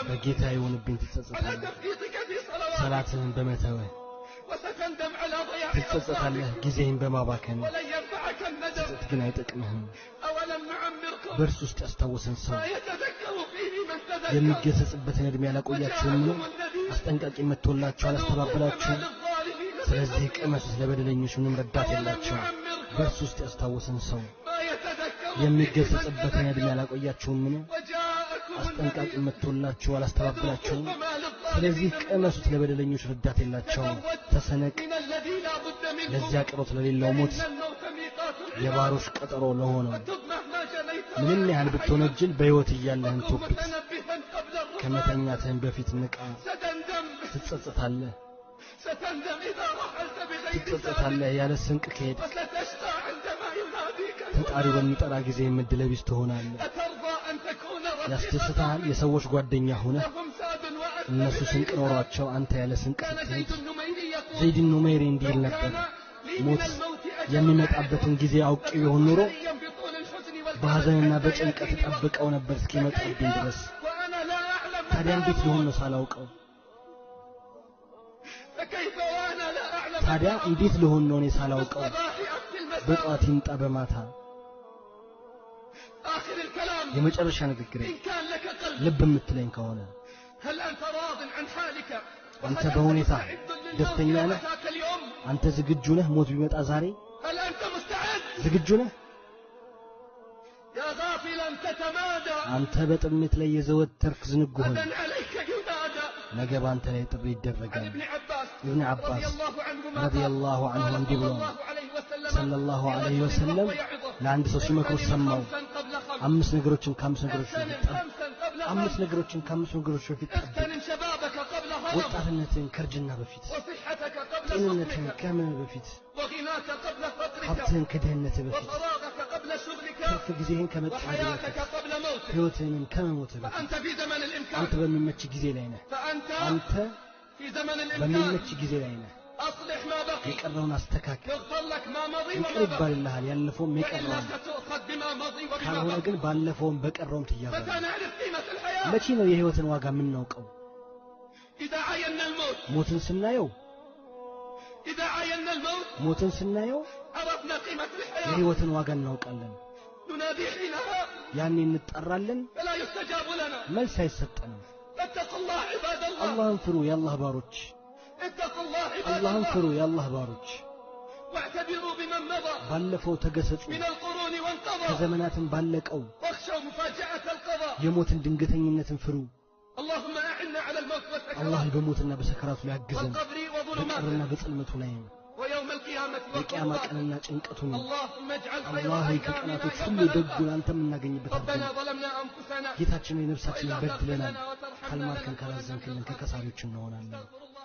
በጌታ ይሁንብኝ على ትጸጸታለህ። تفريطك في صلواتك ሰላትህን በመተውህ وستندم على ضياع ትጸጸታለህ። أوقاتك ጊዜህን በማባከን ولن ينفعك الندم ጸጸት ግን አይጠቅምህም። أولم نعمركم በእርሱ ውስጥ ያስታወሰን ሰው ما يتذكر فيه من تذكر የሚገሰጽበትን ዕድሜ አላቆያችሁምን? وجاءكم النذير አስጠንቃቂ መጥቶላችሁ فذوقوا فما አላስተባበላችሁም? للظالمين من ስለዚህ نصير ቅመሱት፣ ለበደለኞች ምንም ረዳት أولم የላቸውም። نعمركم በእርሱ ውስጥ ያስታወሰን ሰው ما يتذكر فيه من የሚገሰጽበትን ዕድሜ تذكر አላቆያችሁምን? وجاءكم አስጠንቃቂ النذير መጥቶላችሁ فذوقوا አላስተባበላችሁም? فما ስለዚህ للظالمين من ቅመሱት፣ نصير ለበደለኞች ረዳት የላቸውም። تزود ተሰነቅ من الذي لا بد منه ለዚያ ቅሮት ለሌለው ሞት فإن الموت ميقات العباد የባሮች ቀጠሮ ለሆነው وتب مهما جنيت ምንም وأنت ያህል حي ብትወነጅል በሕይወት እያለህም وكن ቶብት። متنبها قبل الرقاد ከመተኛትህም በፊት ንቃ። ستندم ትጸጸታለህ፣ ستندم إذا رحلت بغير زاد ትጸጸታለህ ያለ ስንቅ ከሄድክ። وستشقى عندما يناديك ተጣሪው المنادي በሚጠራ ጊዜ ዕድለቢስ ትሆናለህ። أترضى أن تكون رفيق ያስደስትሃል قوم የሰዎች ጓደኛ ሆነህ لهم زاد وأنت እነሱ ስንቅ بغير زاد ኖሯቸው አንተ ያለ ስንቅ كان ስትሄድ። زيد النميري يقول ዘይድ ኑሜሪ እንዲህ لو ይል ነበር፣ كان لي من ሞት الموت أجل የሚመጣበትን أعرفه ጊዜ አውቄ لكنت ቢሆን ኖሮ حريا بطول الحزن والكرب በሐዘንና حتى በጭንቀት يأتيني وقت እጠብቀው ነበር እስኪመጣብኝ فكيف ድረስ። وأنا لا أعلم متى ታዲያ እንዴት ሊሆን أموت ነው ሳላውቀው? فكيف وأنا لا أعلم ታዲያ متى እንዴት أموت ልሆን ነው እኔ ሳላውቀው? بالصباح أم في المساء በጠዋት ይምጣ በማታ። آخر الكلام የመጨረሻ ንግግሬ إن كان لك قلب ልብ የምትለኝ ከሆነ هل أنت راض عن حالك አንተ وهل أنت በሁኔታ مستعد للموت ደስተኛ لو ነህ? أتاك اليوم አንተ ዝግጁ ነህ? ሞት ቢመጣ ዛሬ هل أنت مستعد ዝግጁ ነህ? يا غافلا تتمادى አንተ በጥሜት ላይ የዘወተርክ ዝንጉ ሆይ غدا عليك ينادى ነገ በአንተ ላይ ጥሪ عن ይደረጋል። ابن عباس ኢብን رضي አባስ الله عنهما قال ረዲየላሁ ዐንሁ قال እንዲህ صلى ብለዋል፣ الله عليه وسلم ሰለላሁ ዐለይሂ لرجل ወሰለም وهو يعظه ለአንድ ሰው ሲመክሩት اغتنم ሰማው። خمسا قبل خمس አምስት ነገሮችን ከአምስት ነገሮች በፊት اغتنم ጠብቅ። خمسا قبل አምስት خمس ነገሮችን ከአምስት ነገሮች በፊት ጠብቅ። اغتنم شبابك قبل هرم ወጣትነትህን ከእርጅና በፊት፣ وصحتك قبل ጤንነትህን سقمك ከህመም በፊት፣ وغناك قبل فقرك ሀብትህን ከድህነትህ በፊት፣ وفراغك قبل شغلك ትርፍ ጊዜህን ከመጣህ وحياتك በፊት፣ قبل موتك ሕይወትህንም ከመሞትህ በፊት። فأنت في زمن አንተ الإمكان በሚመች ጊዜ ላይ ነህ። فأنت አንተ في زمن الإمكان በሚመች ጊዜ ላይ ነህ። أصلح ما بقي የቀረውን አስተካክል። يغفر لك ما مضي ይቅር وما بقي ይባልልሃል ያለፈውም وإلا የቀረውም። ستؤخذ بما مضي وبما ካልሆነ بقي ግን ባለፈውም በቀረውም متى ትያዛለህ። نعرف قيمة الحياة መቼ ነው የሕይወትን ዋጋ የምናውቀው? إذا عاينا الموت ሞትን ስናየው إذا عاينا الموت ሞትን ስናየው عرفنا قيمة الحياة የሕይወትን ዋጋ እናውቃለን። ننادي حينها ያኔ እንጠራለን፣ فلا يستجاب لنا መልስ አይሰጠንም። فاتقوا الله عباد الله አላህን ፍሩ የአላህ ባሮች፣ اتقوا الله عباد አላህን الله ፍሩ የአላህ ባሮች። واعتبروا بمن مضى ባለፈው ተገሰጹ፣ من القرون وانقضى ከዘመናትን ባለቀው واخشوا مفاجأة القضاء የሞትን ድንገተኝነትን ፍሩ። اللهم أعنا على الموت አላህ والسكرات በሞትና በሰከራቱ ላይ አግዘን፣ والقبر በቀብርና وظلماته በጽልመቱ ላይ ويوم القيامة የቅያማ وكرباته ቀንና ጭንቀቱን اللهم اجعل خير አላህ ሆይ أيامنا ከቀናቶች يوم ሁሉ نلقاك ደጉን አንተ የምናገኝበት ربنا አድርገን። ظلمنا أنفسنا ጌታችን ሆይ ነፍሳችንን وإن لم تغفر በድለናል፣ لنا وترحمنا ካልማርከን لنكونن من ካላዘንክልን الخاسرين ከከሳሪዎች እንሆናለን። استغفر الله